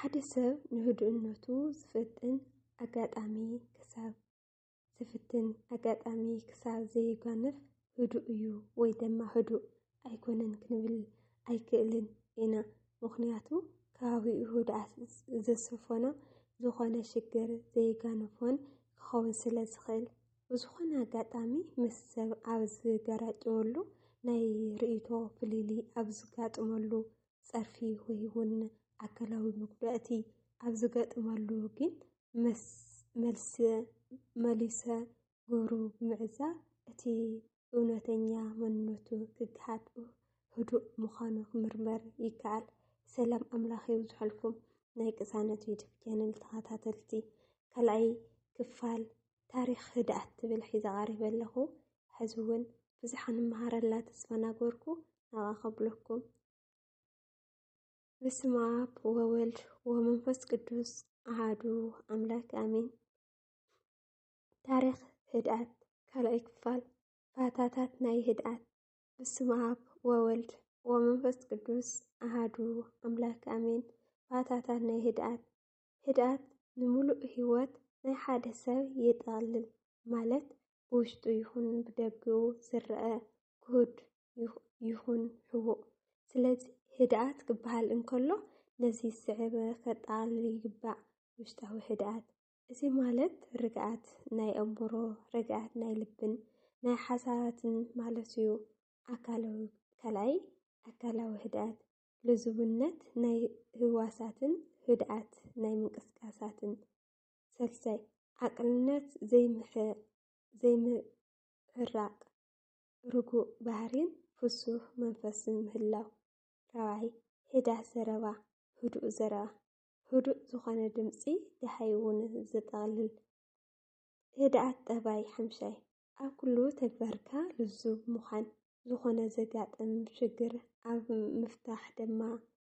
ሓደ ሰብ ንህዱእነቱ ዝፈትን ኣጋጣሚ ክሳብ ዝፍትን ኣጋጣሚ ክሳብ ዘይጓነፍ ህዱእ እዩ ወይ ድማ ህዱእ ኣይኮነን ክንብል ኣይክእልን ኢና። ምኽንያቱ ከባቢኡ ህድኣት ዘሰፈኖ ዝኾነ ሽግር ዘይጋነፎን ክኸውን ስለ ዝኽእል፣ ብዝኾነ ኣጋጣሚ ምስ ሰብ ኣብ ዝገራጨወሉ፣ ናይ ርእይቶ ፍልልይ ኣብ ዝጋጥመሉ፣ ጸርፊ ወይ እውን ኣካላዊ መጉዳእቲ ኣብ ዝገጥመሉ ግን መስ- መልስ መሊሰ ግብሩ ብምዕዛብ እቲ እውነተኛ መንነቱ ክገሃድ ህዱእ ምዃኑ ክምርመር ይከኣል። ሰላም ኣምላኽ ይብዝሐልኩም ናይ ቅሳነት ዩቱብ ቻነል ተኸታተልቲ። ካልኣይ ክፋል ታሪኽ ህድኣት ትብል ሒዘ ቀሪበ ኣለኹ። ሕዚ እውን ብዙሕ ክንመሃረላ ተስፋ እናገበርኩ ናብኣ ከብለኩም። በስመ አብ ወወልድ ወመንፈስ ቅዱስ አሃዱ አምላክ አሜን። ታሪኽ ህድኣት ካልኣይ ክፋል። ባታታት ናይ ህድኣት። በስመ አብ ወወልድ ወመንፈስ ቅዱስ አሃዱ አምላክ አሜን። ባታታት ናይ ህድኣት። ህድኣት ንምሉእ ህይወት ናይ ሓደ ሰብ የጠቕልል፣ ማለት ብውሽጡ ይኹን ብደገኡ ዝረኣ ክሁድ ይኹ- ይኹን ሕቡእ። ስለዚ ህድኣት ክበሃል እንከሎ ነዚ ዝስዕብ ከጠቓልል ይግባእ። ውሽጣዊ ህድኣት፣ እዚ ማለት ርግኣት ናይ ኣእምሮ፣ ርግኣት ናይ ልብን ናይ ሓሳባትን ማለት እዩ። ኣካላዊ፣ ካልኣይ ኣካላዊ ህድኣት፣ ልዙብነት ናይ ህዋሳትን ህድኣት ናይ ምንቅስቃሳትን። ሰልሳይ ዓቅልነት ዘይምሕ- ዘይምሕራቅ፣ ርጉእ ባህሪን ፍሱህ መንፈስን ምህላው። ራብዓይ ህድኣት ዘረባ፣ ህዱእ ዘረባ፣ ህዱእ ዝኾነ ድምፂ ደሃይ እውን ዘጠቕልል። ህድኣት ጠባይ ሓምሻይ ኣብ ኩሉ ተግባርካ ልዙብ ምዃን፣ ዝኾነ ዘጋጥም ሽግር ኣብ ምፍታሕ ድማ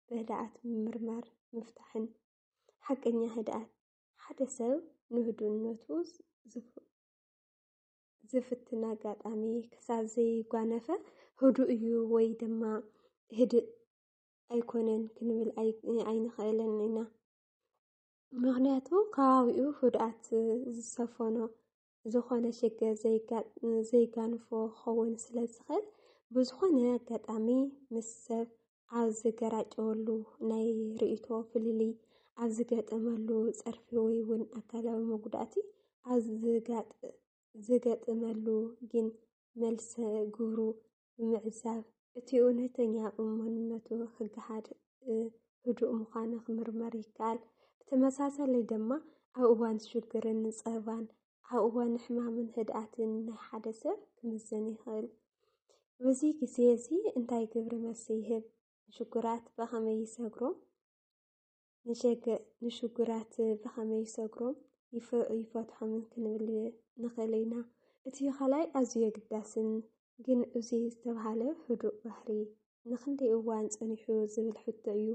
ብህድኣት ምምርማር ምፍታሕን። ሓቀኛ ህድኣት ሓደ ሰብ ንህዱእነቱ ዝፍ- ዝፍትን ኣጋጣሚ ክሳብ ዘይጓነፈ ህዱእ እዩ ወይ ድማ ህድእ ኣይኮነን ክንብል ኣይ- ኣይንኽእልን ኢና። ምኽንያቱ ከባቢኡ ህድኣት ዝሰፈኖ ዝኾነ ሽግር ዘይጋ- ዘይጋንፎ ክኸውን ስለ ዝኽእል ብዝኾነ ኣጋጣሚ ምስ ሰብ ኣብ ዝገራጨወሉ ናይ ርእይቶ ፍልልይ ኣብ ዝገጠመሉ ጸርፊ ወይ እውን ኣካላዊ መጉዳእቲ ኣብ ዝጋጥ- ዝገጥመሉ ግን መልሰ ግብሩ ብምዕዛብ እቲ እውነተኛ መንነቱ ክገሃድ ህዱእ ምዃኑ ክምርመር ይከኣል። ብተመሳሳሊ ድማ ኣብ እዋን ሽግርን ጸባን ኣብ እዋን ሕማምን ህድኣትን ናይ ሓደ ሰብ ክምዘን ይኽእል። በዚ ግዜ እዚ እንታይ ግብረ መልሲ ይህብ? ንሽጉራት ብኸመይ ይሰግሮም? ንሸገ- ንሽጉራት ብኸመይ ይሰግሮም ይፈ- ይፈትሖምን ክንብል ንኽእል ኢና። እቲ ካልኣይ ኣዝዩ ኣገዳስን ግን እዚ ዝተባህለ ህዱእ ባህሪ ንኽንደይ እዋን ጸኒሑ ዝብል ሕቶ እዩ።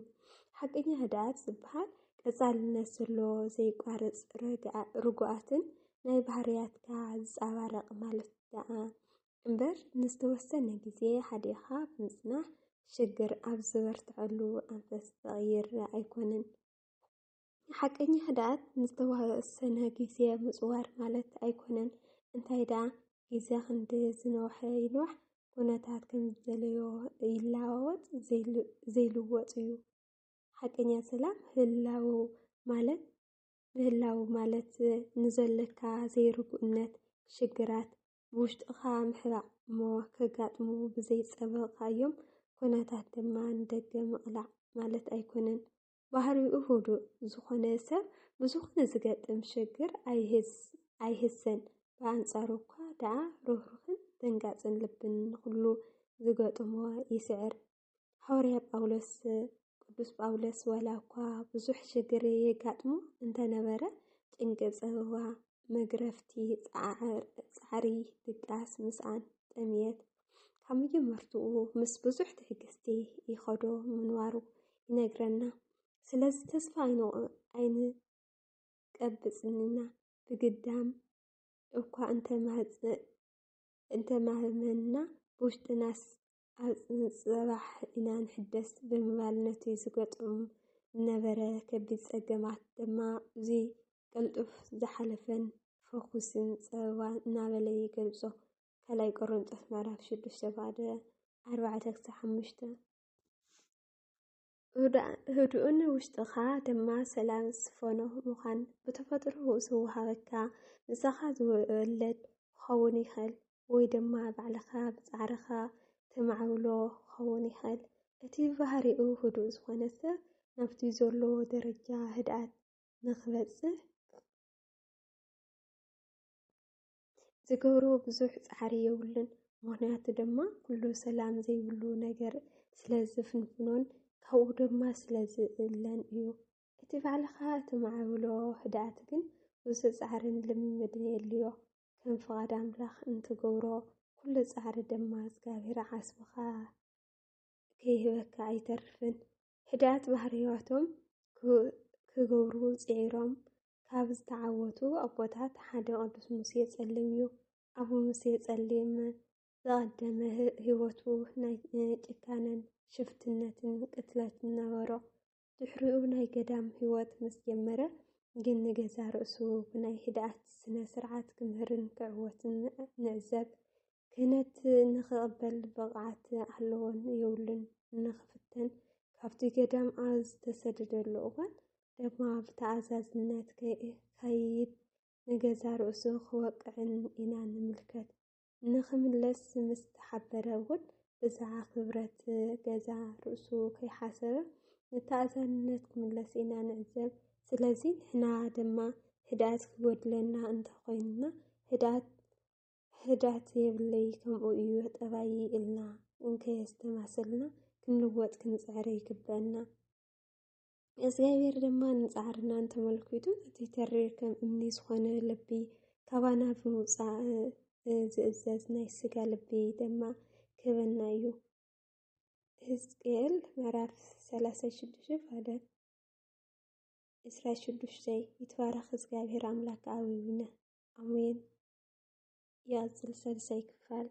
ሓቀኛ ህድኣት ዝበሃል ቀጻልነት ዘሎ ዘይቋርጽ ረግኣ- ርጉኣትን ናይ ባህርያትካ ዝጸባረቕ ማለት ደኣ እምበር ንዝተወሰነ ግዜ ሓዲእኻ ብምጽናሕ ሽግር ኣብ ዝበርትዐሉ ኣንፈት ዝቕይር ኣይኮነን። ሓቀኛ ህድኣት ንዝተወሰነ ግዜ ምጽዋር ማለት ኣይኮነን። እንታይ ደኣ ግዜ ክንዲ ዝነውሐ ይንዋሕ ኩነታት ከም ዝደለዮ ይለዋወጥ ዘይል- ዘይልወጥ እዩ። ሓቀኛ ሰላም ህላው ማለት ምህላው ማለት ንዘለካ ዘይርጉእነት ሽግራት ብውሽጥኻ ምሕባእ እሞ ከጋጥሙ ብዘይጸበቓዮም ኩነታት ድማ ንደገ ምቕላዕ ማለት ኣይኮነን። ባህሪኡ ህዱእ ዝኾነ ሰብ ብዝኾነ ዝገጥም ሽግር ኣይህስ- ኣይህሰን። ብኣንጻሩ እኳ ደኣ ርህሩህን ደንጋጽን ልብን ንኹሉ ዝገጥሞ ይስዕር። ሃዋርያ ጳውሎስ ቅዱስ ጳውሎስ ዋላ እኳ ብዙሕ ሽግር የጋጥሞ እንተነበረ ጭንቂ፣ ጽበባ፣ መግረፍቲ፣ ጻዕር- ጻዕሪ፣ ድቃስ፣ ምስኣን፣ ጥምየት ካብ መጀመርትኡ ምስ ብዙሕ ትዕግስቲ ይኸዶ ምንባሩ ይነግረና። ስለዚ ተስፋ ኣይንቆ- ኣይንቀብጽን ኢና። ብግዳም እኳ እንተማህጽ- እንተማህመና ብውሽጥናስ ኣብ ጽባሕ ኢና ንሕደስ ብምባል ነቲ ዝገጥም ዝነበረ ከቢድ ጸገማት ድማ እዚ ቅልጡፍ ዝሓለፈን ፈኹስን ጸበባ እናበለ ይገልጾ። ካልኣይ ቆሮንጦስ ምዕራፍ ሽዱሽተ ባዕደ ኣርባዕተ ክሳብ ሓሙሽተ። ህዱእን ውሽጥኻ ድማ ሰላም ዝስፈኖ ምዃን ብተፈጥሮ ዝወሃበካ፣ ምሳኻ ዝወለድ ክኸውን ይኽእል፣ ወይ ድማ ባዕልኻ ብጻዕርኻ ተማዕብሎ ክኸውን ይኽእል። እቲ ባህሪኡ ህዱእ ዝኾነ ሰብ ናብቲ ዘለዎ ደረጃ ህድኣት ንኽበጽሕ ዝገብሮ ብዙሕ ጻዕሪ የብሉን። ምኽንያቱ ድማ ኩሉ ሰላም ዘይብሉ ነገር ስለ ዝፍንፍኖን ካብኡ ድማ ስለ ዝእለን እዩ። እቲ ባዕልኻ እተማዕብሎ ህድኣት ግን ብዙሕ ጻዕርን ልምምድን የድልዮ። ከም ፍቓድ ኣምላኽ እንትገብሮ ኩሉ ጻዕሪ ድማ እግዚኣብሔር ዓስብኻ ከይህበካ ኣይተርፍን። ህድኣት ባህርያቶም ክገብሩ ጽዒሮም ካብ ዝተዓወቱ ኣቦታት ሓደ ቅዱስ ሙሴ ጸሊም እዩ። ኣቦ ሙሴ ጸሊም ዝቐደመ ህይወቱ ናይ ጭካነን ሽፍትነትን ቅትለትን ነበሮ። ድሕሪኡ ናይ ገዳም ህይወት ምስ ጀመረ ግን ንገዛ ርእሱ ብናይ ህድኣት ስነ ስርዓት ክምህርን ክዕወትን ንዕዘብ። ክህነት ንኽቕበል ብቕዓት ኣለዎን የብሉን ንኽፍተን ካብቲ ገዳም ኣብ ዝተሰደደሉ እዋን ድማ ብተኣዛዝነት ክኸይድ ንገዛ ርእሱ ክወቅዕን ኢና ንምልከት። ንኽምለስ ምስ ተሓበረ እውን ብዛዕባ ክብረት ገዛ ርእሱ ከይሓሰበ ንተኣዛዝነት ክምለስ ኢና ንዕዘብ። ስለዚ ንሕና ድማ ህድኣት ክጎድለና እንተኾይንና ህድኣት ህዳት የብለይ ከምኡ እዩ ጠባይ ኢልና እንከየስተማሰልና ክንልወጥ ክንፅዕር ይግበአና። እግዚኣብሔር ድማ ንፃዕርና እንተመልኪቱ እቲ ተሪር ከም እምኒ ዝኾነ ልቢ ካባና ብምውፃእ ዝእዘዝ ናይ ስጋ ልቢ ድማ ክህበና እዩ። ሕዝቅኤል ምዕራፍ ሰላሳ ሽዱሽተ ፋደት ዕስራ ሽዱሽተ። ይትባረኽ እግዚኣብሔር ኣምላክ ኣበዊነ ኣሜን። ይቐጽል ሰልሳይ ክፋል።